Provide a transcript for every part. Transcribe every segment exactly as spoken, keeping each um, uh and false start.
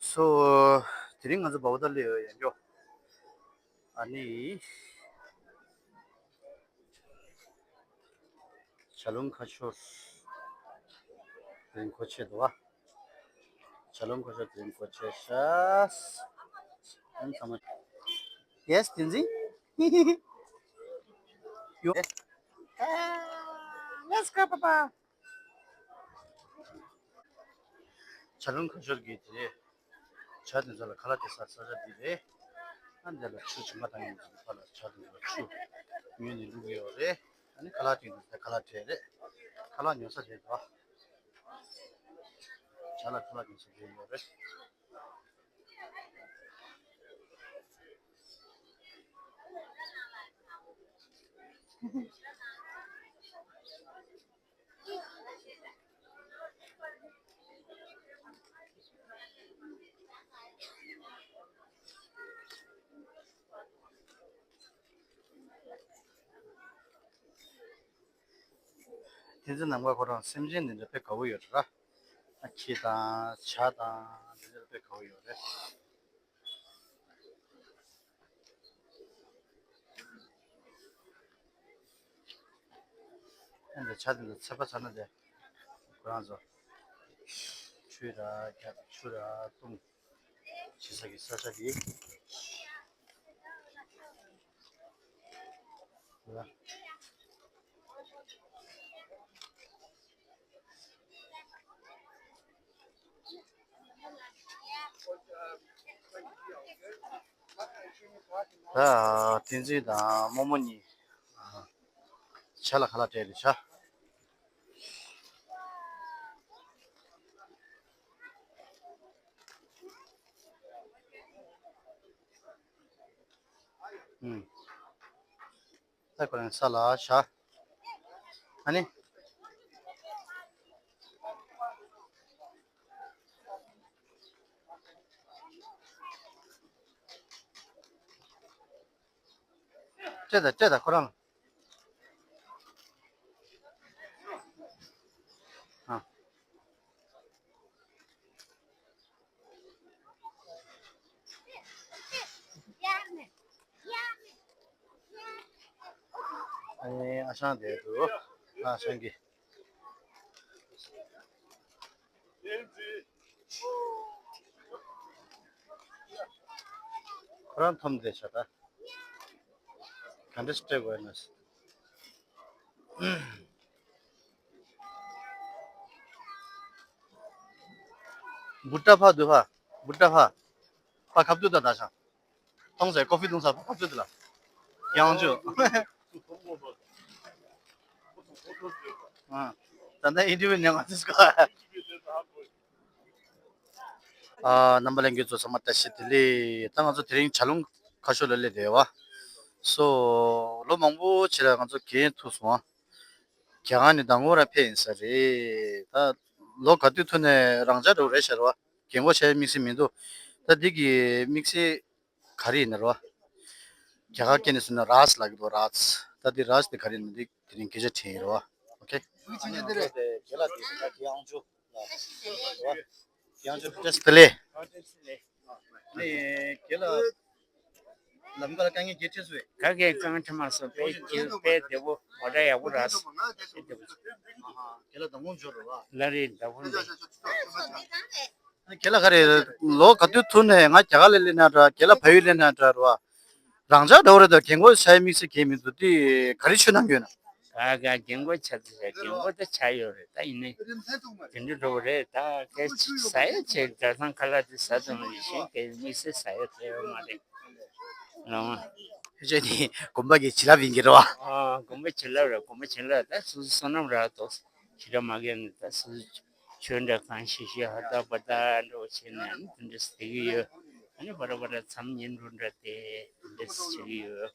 སོ། དེ་རིང་ང་ཚོ་བ་བོ་ད་སླེབས་ཡོད་ཡང་སྐྱོ། ཨ་ནི། བྱ་རུང་ཁ་ཤོར། དེ་རིང་གོ་ཆེ་འདུག་བ། བྱ་རུང་ཁ་ཤོར་དེ་རིང་གོ་ཆེ་ཤ། ཨན་ཚང་མ། Yes, Tenzin. You. Let's go, Papa. བྱ་རུང་ཁ་ཤོར་གྱི་དེ་རེད། བྱ་དེ་ཚོ་ལ་ཁ་ལག་སྟེར་ས་ས་ཆ་འདི་རེད། ཨ་འདི་ལ་ཆུ་བྱུང་མ་བཏང་ཡོང་དུས་ཁ་ལ་བྱ་དེ་ཚོ་ལ་ཆུ་ཉོས་ནས་བླུགས་ཡོད་རེད། ཨ་ནི་ཁ་ལག་སྟེར་དུས་ད་ཁ་ལག་སྤྲད་རེད། ཁ་ལག་ཉོ་ས་རེད་དོ། བྱ་ལ་ཁ་ལག་ཉོ་ས་རེད་ཡོད་རེད། དེ་ཚོ་ནམ་མཁའ་ཁོ་རང་སེམས་ཅན་འདི་འདྲ་དཔེ་དགའ་བོ་ཡོད་རེད་ར། ཁྱི་དང་བྱ་དང་འདི་འདྲ་དཔེ་དགའ་བོ་ཡོད་རེད། ཨ་འདི་བྱ་འདི་ཚོ་ཚད་པ་ཚ་ན་དེ་ཁོ་རང་ཚོ་ཆུ་ར་རྒྱབ་ཆུ་ར་བཏུང་། བྱེད་ས་ཀྱི་ས་ཆ་དེ། ད་བསྟན་འཛིན་དང་རྨོ་མོ་གཉིས་བྱ་ལ་ཁ་ལག་སྤྲད་རེད་བྱ། ཨུམ། ད་ཁོ་རང་ས་ལ་བཞག་ཨ་ནི། སྤྲད་ད་སྤྲད་ད་ཁོ་རང་ལ། ཨ། ཨེ་ཨ་ཞང་དེ་འདུག་ཨ་ཞང་གི་ཁོ་རང་འཐོམ་བསྡད་བྱ་ད། ག་འདྲ་སྤྲད་དགོས་ན། བུ་ཏྲ་ཕ་དུ་ཕ། བུ་ཏྲ་ཕ། ཕ་ཁབ་ཏུ་ད་ད་ཤང་། གཏོང་ཟེར་ཀོ་ཕི་བཏུང་ས་ཕ་ཁབ་ཏུ་དུ་ལ། ཡང་ཅུ། ཨ། ད་ནི་ཨིན་ཊར་བིའུ་ཉན་ག་དུས་ཀ་ཨ། རྣམ་པ་ལྷན་རྒྱས་ཚོ་ཚང་མ་བཀྲ་ཤིས་བདེ་ལེགས། ད་ང་ཚོ་དེ་རིང་བྱ་རུང་ཁ་ཤོར་ལ་སླེབས་བསྡད་ཡོད་པ། སོ། ལོ་མང་པོ་ཕྱིན་ལ་ང་ཚོ་རྒན་ཐུག་སོང་ཨ། རྒྱ་གར་ནས་མདང་དགོང་རང་ཕེབས་ཡིན་ས་རེད། ད་ལོ་ག་དུས་ཐུག་ནས་རང་འཇགས་འགྲོ་རེད་ཤག་རེད་བ། རྒན་གོག་བྱས་དམིགས་བསལ་མི་འདུག་ད་འདི་གི་དམིགས་བསལ་ག་རེ་ཡིན་ན་རེད་བ། རྒྱ་གར་སྐད་ནས་ཟེར་ན་རཱས་ལབ་ཀྱི་འདུག་རཱས། ད་འདི་རཱས་དེ་ག་རེ་ཡིན་ན་འདི་དེ་རིང་སྐད་ཆ་དྲིས་ཡིན་རེད་བ། ཨོ་ཁེ། ཡང་ཅོ་བཀྲ་ཤིས་བདེ་ལེགས། ནས་རྒན་ལགས། ལམ་ཁ་ལ་དཀའ་ངལ་གྱི་འཕྲད་སོང་བས། ག་གེ་དཀའ་ངལ་འཕྲད་མ་སོང་། དཔེ་སྐྱིད་དཔེ་བདེ་པོ་འོ་ད་ཡག་པོ་རག་སོང་། དཔེ་བདེ་པོ་བྱུང་། རྒན་ལགས་དང་པོ་འབྱོར་རོ་བ། ལ་རེད་དང་པོ་འདི། རྒན་ལགས་ག་རེ་ལོ་ག་དུས་ཐུག་ནས་ང་རྒྱ་གར་ལ་སླེབས་ན་འདྲ་རྒན་ལགས་བལ་ཡུལ་སླེབས་ན་འདྲ་རོ་བ། རང་འཇགས་འདྲ་བོ་རེད་ད། རྒན་གོག་ཆགས་ཡས་དམིགས་བསལ་གང་ཡང་མི་འདུག་དེ་ག་རེ་ཆོས་གནང་གི་ཡོད་ན། ག་ག་རྒན་གོག་ཆགས་ཚེ་རྒན་གོག་ད་ཆགས་ཡོད་རེད་ད། ཡིན་ནའི་དེ་འདྲ་འགྲོ་བ་རེད་ད། སྐད་ཆ་ཟ་ཡ་བྱས་གྲྭ་ཚང་ཁ་ལག་དེ་ཟ་ཙམ་ལ་ཡིན་ཞིང་སྐད་དམིགས་བསལ་ཟ་ཡ་ཐེ་བ་མ་རེད། ལོང་། ཁྱོད་ནི་དགོན་པ་གི་བྱིན་རླབས་ཡིན་གྱི་རེད་བ། ཨ་དགོན་པ་བྱིན་རླབས་རེད། དགོན་པ་བྱིན་རླབས་ད་སོ་སོ་བསོད་ནམས་རག་ཏོ། ཞེ་དྲག་མ་གས་ནས་ད་སོ་སོ་ཆོས་འདྲ་གང་ཤེས་ཤེས་ཧ་ད་པ་ད་འདྲ་བོ་བྱས་ནས་ཨ་ནི་དེ་འདྲ་བསྡད་ཀྱི་ཡོད། ཨ་ནི་བར་བར་མཚམས་ཉིན་རུ་འདྲ་དེ་དེ་འདྲ་བྱེད་ཀྱི་ཡོད།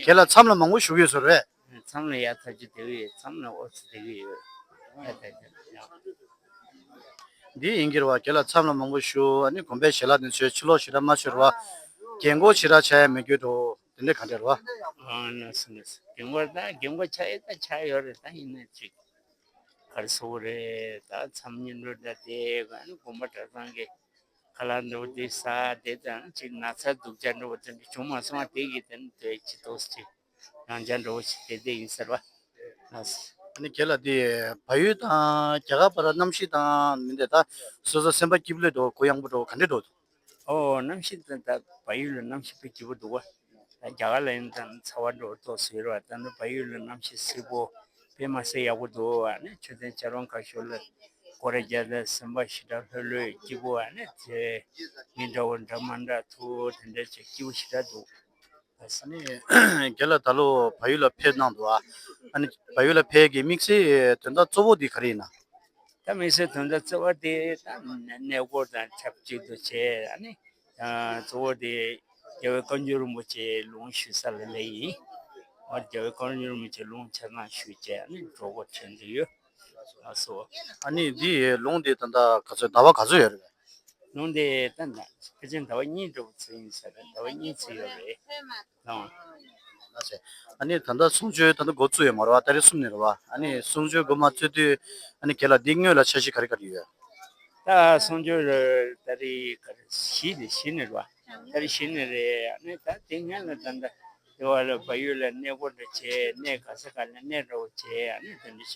རྒན་ལགས་མཚམས་ལ་མང་པོ་བཞུགས་ཡོད་ཟེར་བས། མཚམས་ལ་ཡར་ཐག་ཅིག་བསྡད་ཀྱི་ཡོད། མཚམས་ལ་ཨོ་ཙི་བསྡད་ཀྱི་ཡོད། ཡ་ད་ཡ། འདི་ཡིན་གྱི་རེད་བ། རྒན་ལགས་མཚམས་ལ་མང་པོ་བཞུགས། ཨ་ནི་དགོན་པའི་ཞལ་ལག་དེ་ཚོའི་ཕྱི་ལོགས་ཞེ་དྲག་མ་ཤོར་བ། རྒན་གོག་ཞེ་དྲག་ཆགས་ཡ་མེད་རྒྱུ་འགྲོ། དེ་འདྲ་ག་འདྲ་རེད་བ། ཨ་ན་སུ་ན་སུ་རྒན་གོག་ད་རྒན་གོག་ཆགས་ཡ་ད་ཆགས་ཡོད་རེད། ད་ཡིན་ན་ཅིག་ག་རེ་ཟེར་དགོས་རེད། ད་མཚམས་ཉིན་རུ་འདྲ་དེ་ཨ་ནི་དགོན་པ་གྲྭ་ཚང་གི་ ཁ་ལག་འདྲ་བོ་དེ་ཟ་དེ་དང་གཅིག་ན་ཚ་སྡུག་ཅག་འདྲ་བོ་དེ་འདྲ་བྱུང་མ་སོང་བ་དེ་གི་དེ་ནི་དེ་ཅི་ཏོག་ཙམ་ཅིག་རང་འཇགས་འདྲ་བོ་ཞིག་དེ་དེ་ཡིན་ཟེར་བ། ལགས་སོ། ཨ་ནི་རྒན་ལགས་དེ་བལ་ཡུལ་དང་རྒྱ་གར་བར་གནམ་གཤིས་དང་མི་འདྲ་ད་སོ་སོ་སེམས་པ་སྐྱིད་པོ་ལས་འགྲོ་གུ་ཡངས་པོ་འགྲོ་ག་འདྲ་འགྲོ་འདུག་ཨོ་གནམ་གཤིས་དེ་ད་བལ་ཡུལ་ལ་གནམ་གཤིས་དཔེ་སྐྱིད་པོ་འདུག་བ། ད་རྒྱ་གར་ལ་ཡིན་ཙང་ཚ་བ་འགྲོ་ཏོག་ཙམ་ཡོད་རེད་བ། ད་ནི་བལ་ཡུལ་ལ་གནམ་གཤིས་བསིལ་པོ་དཔེ་མ་སྲིད་ཡག་པོ་འདུག་ཨ་ནི་མཆོད་རྟེན་བྱ་རུང་ཁ་ཤོར་ལ་སྐོར་ར་རྒྱག་ད་སེམས་པ་ཞེ་དྲག་ལྷོད་ལྷོད་སྐྱིད་པོ་ཨ་ནི་དེ་མི་འདྲ་བོ་འདྲ་མ་འདྲ་ཐུག་དེ་འདྲ་བྱས་སྐྱིད་པོ་ཞེ་དྲག་འདུག་ཨ་ནི་རྒན་ལགས་ད་ལོ་བལ་ཡུལ་ལ་ཕེབས་གནང་འདུག་ཨ། ཨ་ནི་བལ་ཡུལ་ལ་ཕེབས་ཀྱི་དམིགས་བསལ་དོན་དག་གཙོ་བོ་འདི་ག་རེ་ཡིན་ན། ད་དམིགས་བསལ་དོན་དག་གཙོ་བོ་དེ་ད་གནས་སྐོར་དང་ཆབས་ཅིག་ཏུ་བྱས་ཨ་ནི་གཙོ་བོ་དེ་རྒྱལ་བའི་བཀའ་འགྱུར་རིན་པོ་ཆེ་ལུང་ཞུ་ས་ལ་སླེབས་ཡིན། ཨ་རྒྱལ་བའི་བཀའ་འགྱུར་རིན་པོ་ཆེ་ལུང་ཆ་ཚང་ཞུས་བྱས་ཨ་ནི་གྲོགས་པོ་དྲན་གྱི་ཡོད། ལགས་སོ། ཨ་ནི་འདི་ལུང་འདི་ད་ལྟ་ག་ཚོད་ཟླ་བ་ག་ཚོད་ཡོད་རེད། ལུང་འདི་ད་ད་ཕལ་ཆེར་ཟླ་བ་གཉིས་འགྲོ་བ་ཚོད་ཡིན་ས་རེད། ཟླ་བ་གཉིས་ཚོད་ཡོད་རེད། ལགས་སོ། ཨ་ནི་ད་ལྟ་གསུང་ཆོས་ད་ལྟ་འགོ་བཙུགས་ཡོད་མ་རེད་བ། ཏ་རིག་གསུམ་ནས་རེད་བ། ཨ་ནི་གསུང་ཆོས་འགོ་མ་བཙུགས་དུས་ཨ་ནི་རྒན་ལགས་འདི་སྔོན་ལ་འཆར་གཞི་ག་རེ་ག་རེ་ཡོད། ད་གསུང་ཆོས་ལ་ཏ་རིག་ག་རེ་བཞི་ནས་བཞི་ནས་རེད་བ། ཏ་རིག་བཞི་ནས་རེད། ཨ་ནི་ད་དེ་སྔོན་ལ་ད་ལྟ་དེ་བ་ལ་བལ་ཡུལ་ལ་གནས་སྐོར་འདྲ་བྱས་གནས་ག་ས་ག་ལ་གནས་འདྲ་བོ་བྱས་ཨ་ནི་དེ་འདྲ་བྱས་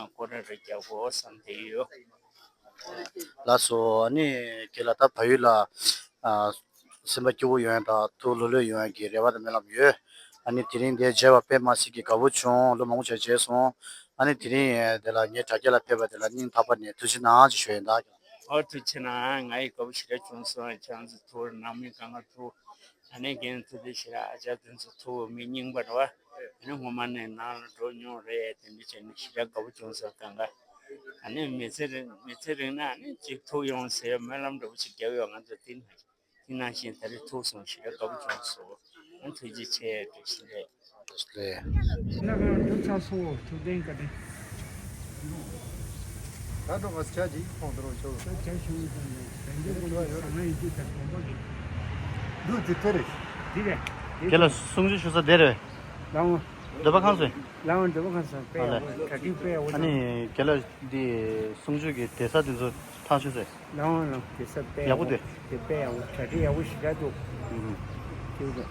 སྐོར་ར་ར་རྒྱག་དགོས་བསམ་བསྡད་ཡོད། ལགས་སོ། ཨ་ནི་རྒན་ལགས་ད་བལ་ཡུལ་ལ་ཨ་སེམས་པ་སྐྱིད་པོ་ཡོང་ཡ་དང་ཐུགས་ལྷོད་ལྷོད་ཡོང་ཡ་གི་རེ་བ་དང་སྨོན་ལམ་ཡོད། ཨ་ནི་དེ་རིང་འདིར་མཇལ་བ་དཔེ་མ་སྲིད་ཀྱི་དགའ་པོ་བྱུང་། ལོ་མང་པོ་བྱས་མཇལ་སོང་། ཨ་ནི་དེ་རིང་དེ་ལ་ངའི་དྲ་རྒྱ་ལ་ཕེབས་པ་དེ་ལ་སྙིང་ཐག་པ་ནས་ཐུགས་རྗེ་གནང་ཅེས་ཞུ་ཡ་ཡིན་ད། ཨོ་ཐུགས་རྗེ་གནང་། ང་ཡི་དགའ་པོ་ཞེ་དྲག་བྱུང་སོང་། ཁྱེད་རང་ཚོ་ཐུགས་ནང་མི་གང་ག་ཐུགས། ཨ་ནི་རྒན་ཐུགས་རྗེ་ཆེ། ཨ་ཅག་དེ་ཚོ་ཐུགས་མི་རྙིང་པ་རེད་བ། ཨ་ནི་སྔོན་མ་ནས་ནང་ལ་འགྲོ་མྱོང་རེད། དེ་འདྲ་བྱས་ནས་ཞེ་དྲག་དགའ་པོ་བྱུང་སོང་། གང་ག་ཨ་ནི་མི་ཚེ་རིང་མི་ཚེ་རིང་ན་ཨ་ནི་གཅིག་ཐུག་ཡོང་ཟེར་སྨོན་ལམ་འདྲ་པོ་ཅིག་རྒྱབ་ཡོད། ང་ཚོ་དེ་ནང་དེ་ནང་བཞིན་ད་རེས་ཐུག་སོང་། ཞེ་དྲག་དགའ་པོ་བྱུང་སོང་། ཨ་ཐུགས་རྗེ་ཆེ། བཀྲ་ཤིས་བདེ་ལེགས། ལགས་སོ། ལགས་སོ། ན་གང་འགྲུབ་ཚར་སོང་། ཐུགས་རྟེན་བཀའ་དྲིན། ད་འགྲོ་ག་ས་ཆ་ཅིག་ཁོང་དུ་རོགས་ཆོག་ད་ཆ་ཞུ་ཡི་དང་ནས་བན་དེ་ཀུན་ལ་ཟང་ཡི་ཅི་དང་གོམ་པ་གི། འདུག་དེ་ལྟར་རེད། འདི་རེད། དེ་ལ་གསུང་ཆོས་ཞུ་ས་དེ་རེད། ལའང་། འདོད་པ་ཁང་སོ། ལའང་འདོད་པ་ཁང་སོ་དཔེ་ཡག་པོ་གྲ་སྒྲིག་དཔེ་ཡག་པོ། ཨ་ནི་དེ་ལ་འདི་གསུང་ཆོས་ཀྱི་གདན་ས་དེ་ཚོ་ཐག་ཆོད་ཟེར། ལའང་ལའང་གདན་ས་དཔེ་ཡག་པོ་དེ། དེ་དཔེ་ཡག་པོ་གྲ་སྒྲིག་ཡག་པོ་ཞེ་དྲག་འདུག་ཨུ་ཧུ། ཁྱེད་ཚོ།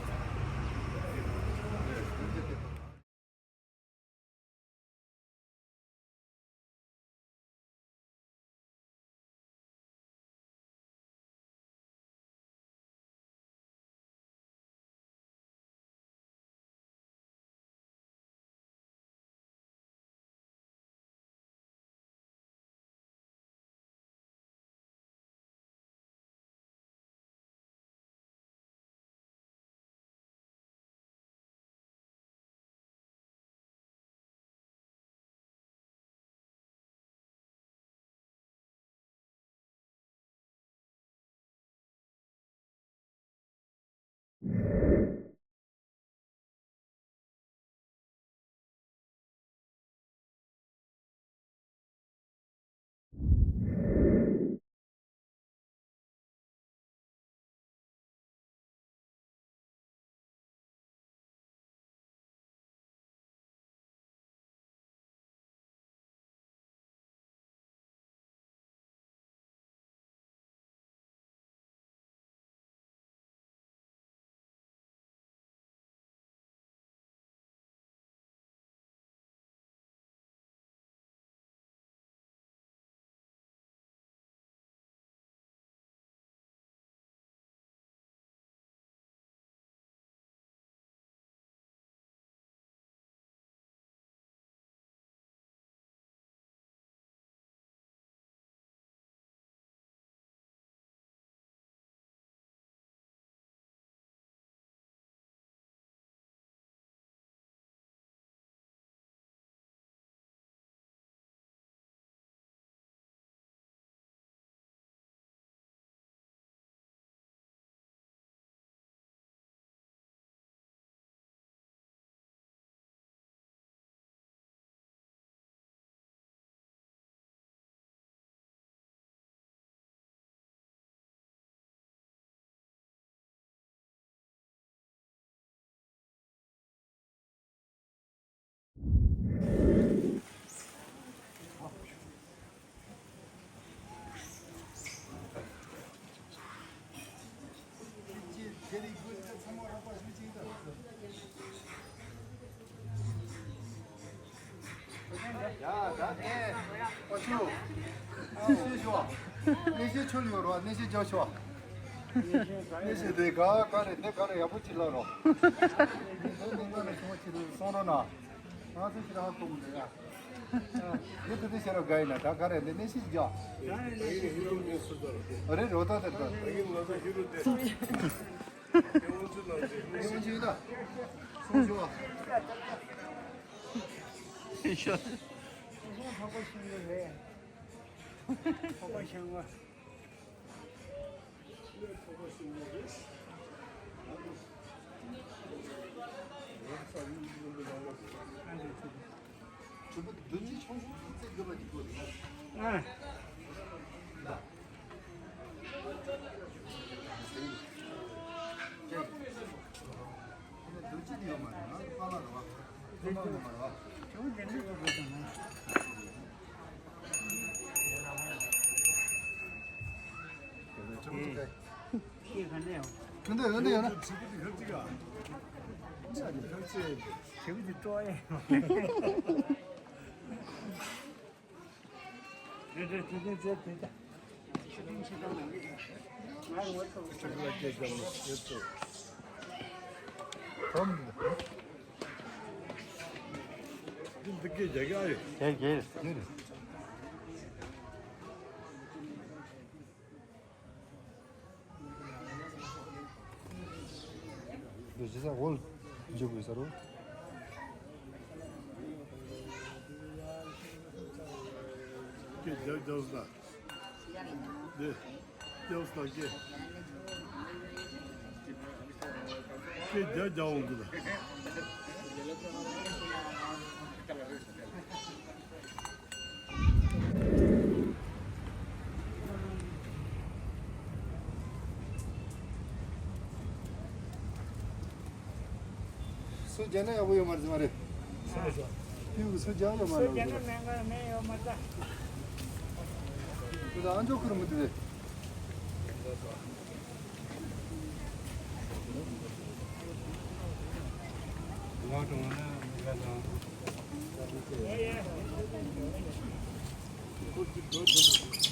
ཡ་ད་ཨེ། ཨ་ཆུ། ཨ་ཤི་ཤོ། ནི་ཤི་ཆུ་ཡོད་རོ། ནི་ཤི་ཇོ་ཤོ། ནི་ཤི་དེ་ག་ག་རེ་དེ་ག་རེ་ཡག་པོ་ཅིག་ལ་རོ། ནི་ཤི་ནི་ང་ནི་ཆུང་ཆི་རུ་སོང་རོ་ན། ང་ཚོ་ཅི་ར་ཧ་གོ་མི་འདུག་ཡ། ཨ་ཡེ་དེ་དེ་ཤེ་རོ་ག་ཡིན་ན་ད་ག་རེ་ནི་ནི་ཤི་ཇོ། ཨ་རེ་རོ་ད་དེ་ད། ཡོང་ཅི་ད། སོང་ཞུ་བ། ཤོ། ཕོ་བ་ཤིང་བ་རེད། ཕོ་བ་ཤིང་བ། ཨ། འདི་ཇི་ས་འོལ་འཇུག་དགོས་ས་རོ། ཀྱེ་རྒྱབ་རྒྱབ་ས། འདི་རྒྱབ་ས་ཀྱེ། ཀྱེ་རྒྱབ་རྒྱབ་འོང་གི་ལ། སུ་རྒྱ་ན་ཡག་པོ་ཡོད་མ་རེད་མ་རེད། ཕིའུ་སུ་རྒྱ་ཡོད་མ་རེད། སུ་རྒྱ་ན་མེད་ག་མེད་ཡོད་མ་རེད། ཁྱོད་ད་ཨ་མཆོག་ཁུར་མི་འདུག་གས། ང་གྲོང་ན་མི་ག་ལ།